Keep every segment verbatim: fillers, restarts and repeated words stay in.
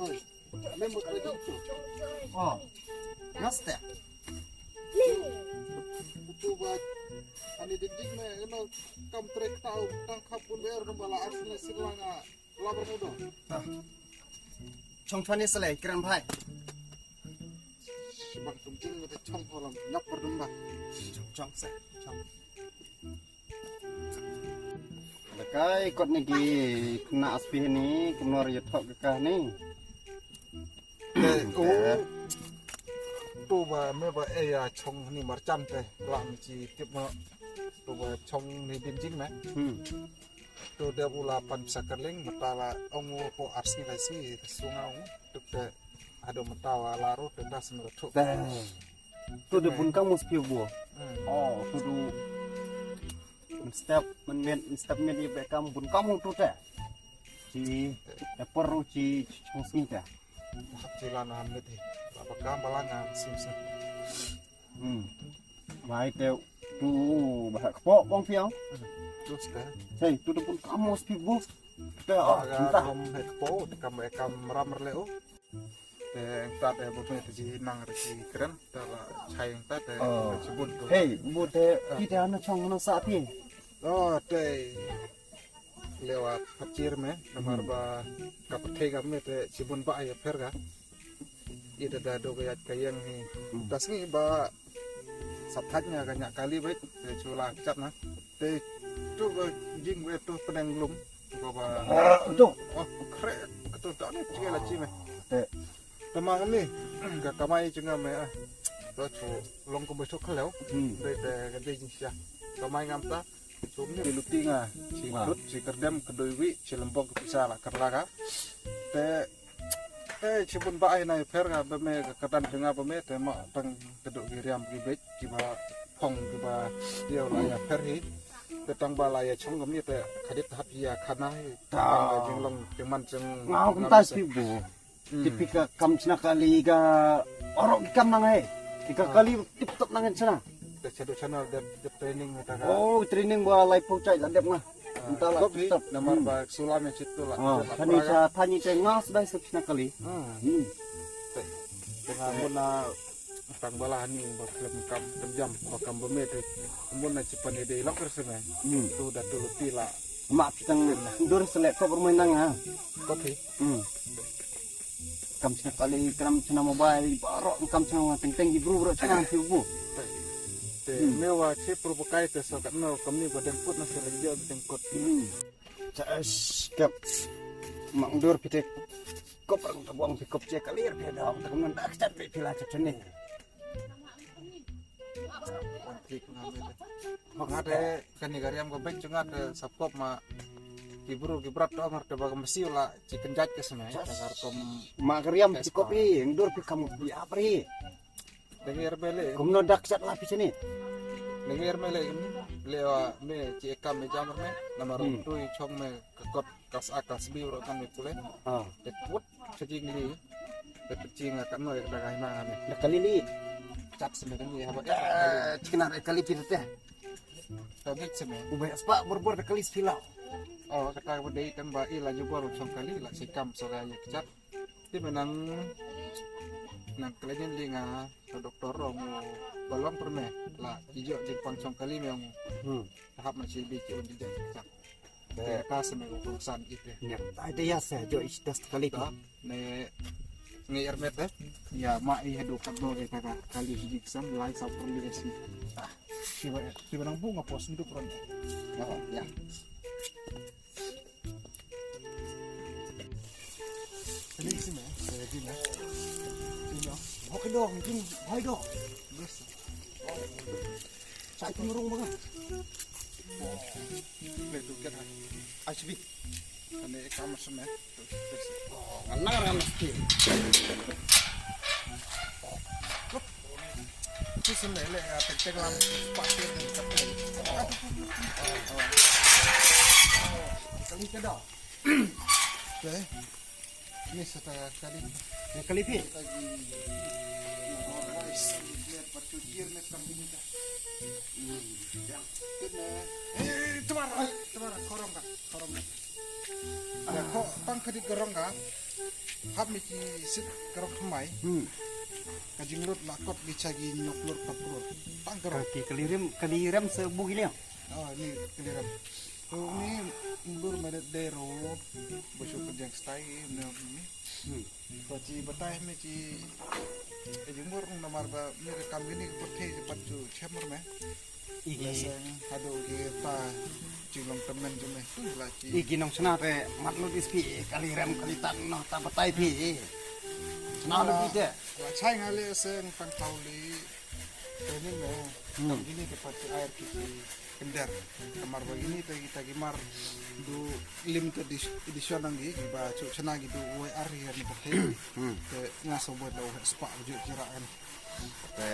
Oi, mem ka jing tu. Oh, naste. Tu ba ani dik dik me no kam trek tau tang khap pun ber no bala asli silanga labar mudo. Chong chwani sele kren bhai. Sibang tum jing me chong holam nyap perdum ba. Chong chong se chong. Dakai kot ni ki kena aspi ni kumnor ya thok ka ni. Te u tu ba me ba e ya chong ni marcham te la mi chi tip ma tu ba chong ni din jing me. Hmm. Tu de u la pan pisa kerling mata la ong u po ars ni lai si sunga ong tu te ado mata wa la ro te das me tu. Te. Tu de bun kam mus piu bu. Hmm. Oh, tu du. Step men men step men ibe kam bun kam tu te. Ci, dapur ci chong sini te. Hap ci lana han mit hi. Apa kam balanga sim sim. Hmm. Mai te tu bahak po bong piau. Terus te. Hei, tu de bun kam mus piu bu. Te ah, cinta. Kam het po, kam kam ram rle o. Te ta te bo te ji nang re ji kren ta la chai ta te. Oh. Ji bun tu. Hei, bu te kita ana chong na sa ti. Oh, te lewa pachir me namar ba ka pathe ga me te ji bun ba ya pher ga. Ida da do ga ya ka yang ni. Hmm. Tas ni ba Sap thait nga ka nya kali bait te chula chat na. Te tu ba jing we tu penang lum. Ko ba. Ah, tu. Oh, kre tu ta ni chi la chi me. Te. Te ma ni ka kamai chi nga me ah. To chu long ko bait tu khleu. Hmm. Te te ka dei jing sia. Kamai ngam ta. Chu ni luti nga. Chi tut chi kerdem kedoi wi chi lembong ke pisa la kerla ka. Te Eh, chibun ba ai na pher nga ba me ka katan nga ba me te ma tang kedok ki riam ki bej ki ba phong ki ba dia la ya pher hi. Te tang ba la ya chong gam ni te khadit hap ya khana hi. Ta. Tang ba jing long jing man jing. Nga kum ta spi bu. Hmm. Tipika kam chna kali ga orok ki kam nang hai. Ki ka kali tip top nang chna. Te chadu channel de, de training ta ka. Oh, training ba lai pau chai la dep nga. Entah lah, kop hi, tetap. Namar ba sulam ya chitu lah. Ah, tani cha tani te ngas dai sep sina kali. Hmm. Te, tengah mun na tang bala ni ba klem kam, kam jam ba kam ba me te. Mun na chipan ide lok ker sene. Hmm. Tu da tu ti la. Ma pitang dur selek kop rumah nang ha. Kop hi. Hmm. Kam chna kali, kam chna mobile, baroh kam chna teng teng ki bru bru chna ki bu. Te me wa che pru pakai te so kat no kam ni ba deng put na se lagi dia deng put. Hmm. Cha skep. Mang dur pite kop rang ta buang pi kop che kali pi da ta kam nan da chat pi pila chat ni. Nga te kani ka riam ka bek jong nga te sap kop ma ki bru ki brat to ngar te ba ka masiu la chi kynjat ka seme. Ka rukom ma ka riam chi kop i endur pi kam pi apri. Dengar mele. Kumno dak chat la pi sini. Dengar mele ni. Lewa me chi kam me jamar me. Namar tu i chong me ka kot kas a kas bi ro kan me pule. Ah. Te put. Chajing li. Te chajing ka noi ka dagai na ne. Da kali li. Chat sene kan ni haba. Chikna da kali pi te. Ta bit sene. Ubai aspa bor bor da kali spila. Oh, kata ba dei kan ba ila jubor chong kali la sikam so ga ye chat. Ti menang nang kali ni li nga doktor ong balong perme la ijo jing pang chong kali me ong. Hmm. Tahap masih bi ki un jing chat. Te ka sene ko kongsan ite. Nya, ai te ya se jo ich test kali ta. Ne nge ermet eh. Ya ma i hadu kadno e ka kali ji sam lai sa perli esi. Ah, tiba tiba nang bunga pos ndu pron. Oh, ya. Ini sini, saya di na. Sini. Oke dong, mungkin hai dong. Bes. Sa kum rung ba nga. Play to get high. H B. Ane kam sene. Ngan nang ram sti. Ti sene le ya tek tek lam pa ti ni ta play. Kali ke da. Oke. Ni sata kali. Ni kali pi. Lagi. Ni guys, ni player pat tu gear ni kam ni ta. Hmm. Ya. Kena. Eh, tumar. Tumar, korong ka. Korong ka. Ya, ko tang Ka dei ka rong ka. Hap me ki sit ka rong kmai. Hmm. Ka jinglut la kot ki cha ki nyok lut ka prut. Tang ka rong. Ka ki kali rem, kali rem se bu ki liang. Oh, ni kali rem. To ni mundur me de ro. Bo shu ka jeng stai ni. Hmm. Ko chi batai me chi. E jingmur namar ba me ka kam ni ko the pat chu chemur me. Igi. Lehse haduh ki ta jinglong tymmen jong me. Igi nongshna te mat lut ispi kali rem kali tan noh ta batai phi. Shna lut ite. La chai nga lehse tang tau li. Te ni me. Hmm. Tang kini te pat ai ki ki kender. Kamar ba kini te kita ki mar du limited edi-, edition nang ki ba chu shna ki du wai ar hi ni pate. Hmm. Te nga so buat da wai spa ju kira kan. Te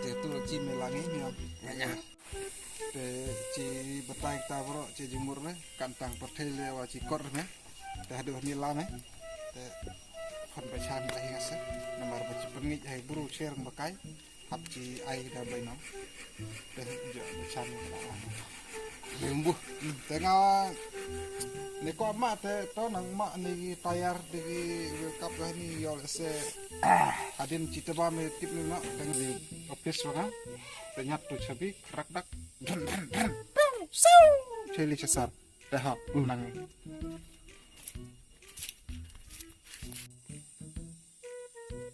te tu chi me langi ni. Ya, ya. Te chi batai ta bro chi jumur ne kan tang pyrthei le wa chi kor ne. Te haduh ni la ne. Te khon ba chan ta hi ngase. Namar ba chi pengit hai bru cher ba kai. Hap chi ai da bai no. Te jo ba chan ta. Limbu. Te nga ne ko ma te to nang ma ni tayar de ki kap ga ni yo se. Adin chi te ba me tip ni ma te di office wa. Te nyat tu chabi rak dak. Dun dun dun. Pum, sau. Cheli sesar. Te ha, hmm, nang.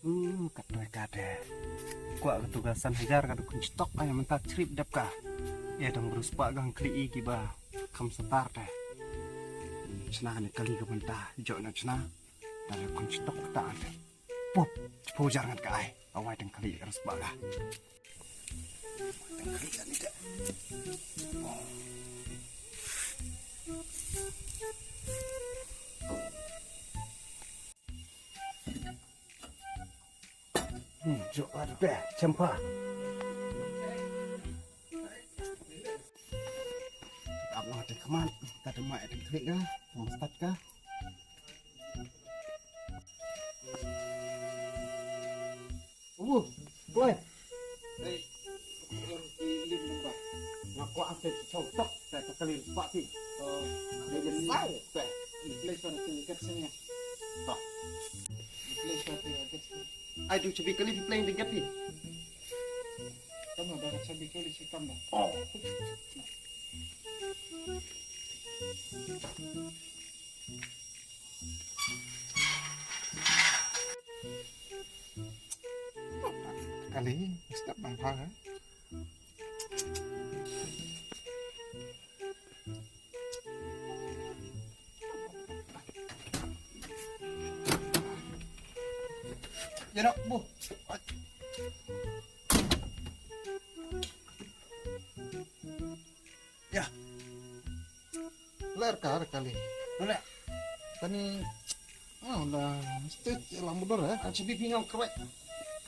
Hmm, kat wai kat eh. Kwah ka tu ka san hajar ka tu kun stok ai mynta trip dep ka. Ya dong berus pa gang kli i ki ba kam setar te. Hmm, chna ne kali ka mynta, jok na chna. Tar kun stok ta te. Pup, sepuluh jar ngat ka ai. Awai tang kali ka ras ba ka. Hmm, jok ada teh, cempa. Ap lang teh kemat, kata mai teh klik ka, start ka. Uh, woi. Hei, orang di lim lembah. Ngaku ase chau tok, tak terkali sepati. Oh, dia besar. Teh, di place pada tingkat sini. Tah. Di place pada tingkat sini. Ai tu cebi kali di plane tingkat ni. Kamu dah cebi kali si kamu. Oh. Kali, step bang ha. Ya nak bu. Ya. Ler ka kali. Mana? Tani. Oh, dah. Stage lang mudur eh. Aci bibi ngau kawai.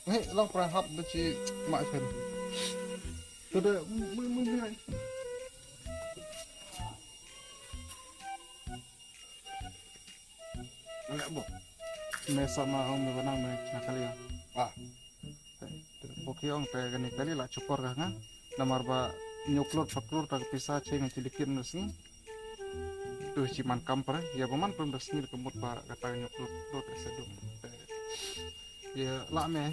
Hei, lang pernah hap beci mak sen. Kada mun mun ni. Mana bu? Me sama ong me banang me kena kali ya. Ah. Pok ïa ong te kane kali la chukor ka nga. Namar ba hynñiew klur, phra klur ta ka pisa che nga chi likin na sngi. Tu chi man kam pra ïa ba man pynda sngi ka mut ba kata hynñiew klur, klur te sa dum. Ïa la me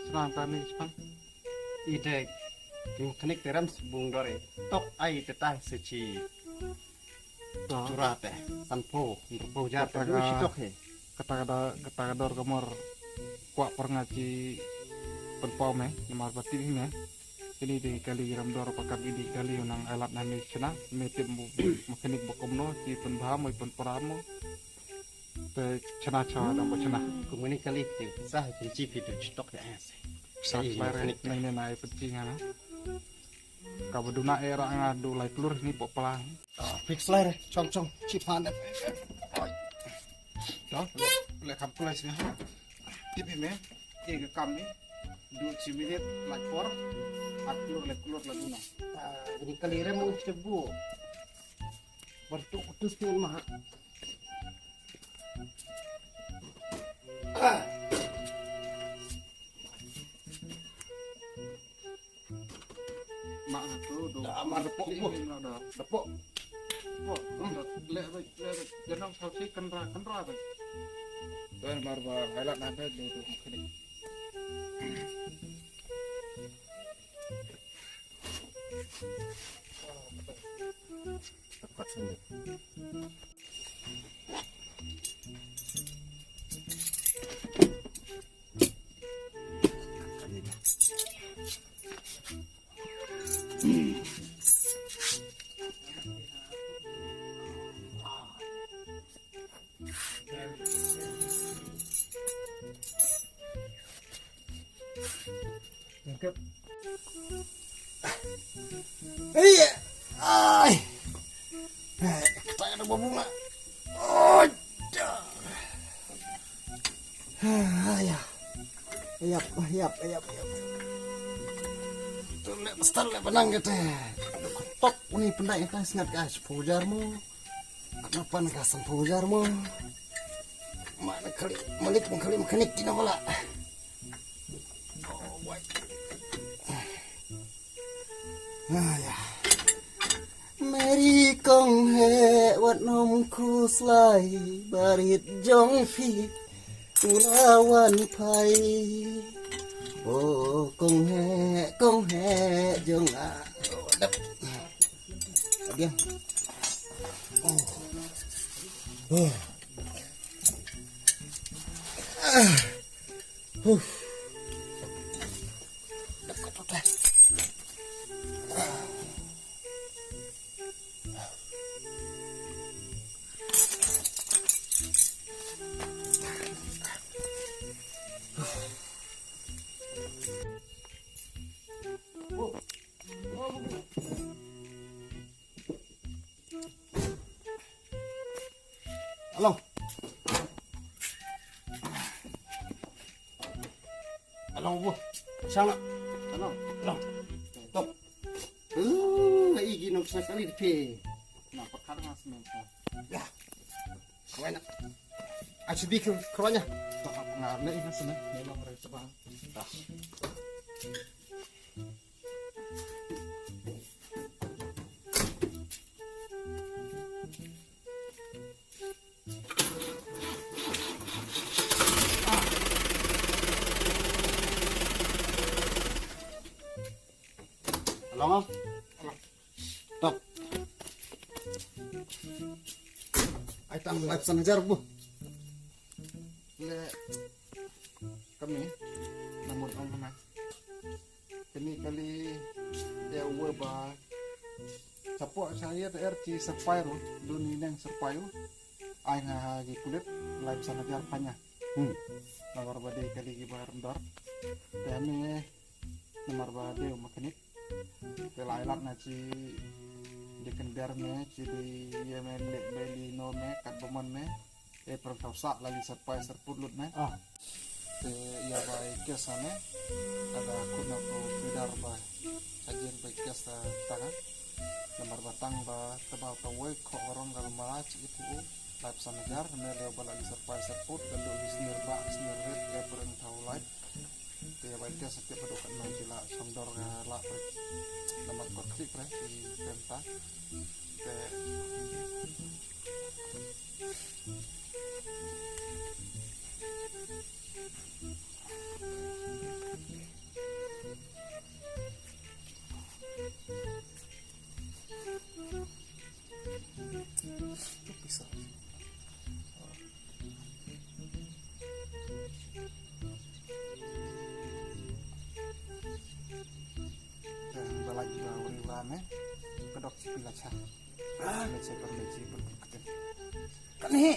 srang ta ni chpang. I te ki mekanik te ram sbung dore. Tok ai te tai se chi. Chura te sanphew, hynriewphew hajar te du shi tok hi. Kata ka da, kata ka dor ka mor kwah pyrnga chi pynpaw me, namar ba tip hi me. Ini dei kali ram dor pakat ini kali u nang alat na me chna, me tip mo mekanik ba kumno, chi pynbha mo, pynpra mo. Te chna chawa dang ba chna. Kumne kali te sa hi chi phi tu chi tok ya se. Sa lai re, nang ne nai pynchi nga na. Ka ba duna era nga du lai klur ni pok pala. Ah, fix lai re, chong chong, chi phan. Da, le kam klai sini. Tip hi me, e ka kam ni. Du chi minit lai por, at klur lai klur lai duna. Ah, ini kali re mo chebu. Bertuk kutus tu mah. Ah. Mak tu, tu. Dah amar depok, Bu. Depok. Leh beit, leh beit. Jangan kau si kendra, kendra beit. Tuan, mar ba, hai lak na beit, tu, tu, tu. Ai, ai. Eh, kata ada bunga. Oh, dah. Ah, ya. Yap, yap, yap, yap. Tu leh, start leh benang kata. Tok uni pendai kata, sngat ka sepuluh jar mo. Kenapa nak asam puluh jar mo? Mana kali, malik kali mekanik kina bala. Oh, wai. Ah, ya. Meri kong he wat nom khuslai barit jong phi. Ula wan phai. Oh, kong he, kong he jong a. Oh, dap. Adiang. Oh. Oh. Ah. Huh. Dap ka tu dah. Along. Along bu. Shala. Along. Along. Top. Eh, igi nong sa kali de pe. Na pakat ngas men sa. Ya. Kawai na. Achi di ke kawanya. Top na ne ina sana. Memang mereka bang. Dah. Along, along. Top. Ai tang lai phew san hajar bu. Le kami namun ong na. Kani kali ïa uwei ba chapoh sha ïa te er chi syrpai ruh, dun i neng syrpai ruh. Ai nga ha ki pulit lai phew san hajar panya. Hmm. Namar ba dei kali ki ba rem dor. Te ame namar ba dei u mekanik. Te lai lak na chi dei kyndiar me, chi dei ïa me leh me lino me, kat ba mon me. E pyrshah sah la li syrpai syrput lut me. Ah. Te ïa ba i kes ane. Ada khun na ko pidar ba. Ka jing ba i kes ta tang. Namar ba tang ba te ba ta wei kho rong gal ma chi itu. Lai phew san hajar me leh ba la li syrpai syrput ka lu li snir ba snir rit e pyrshah lai. Te ïa ba i kes te ba dok kan nang jila songdor ga la pre. Namar ko klik pre i penta. Te Balai ba uri ura me. Kedok si pila cha. Ah, me che per me che per kete. Kan he.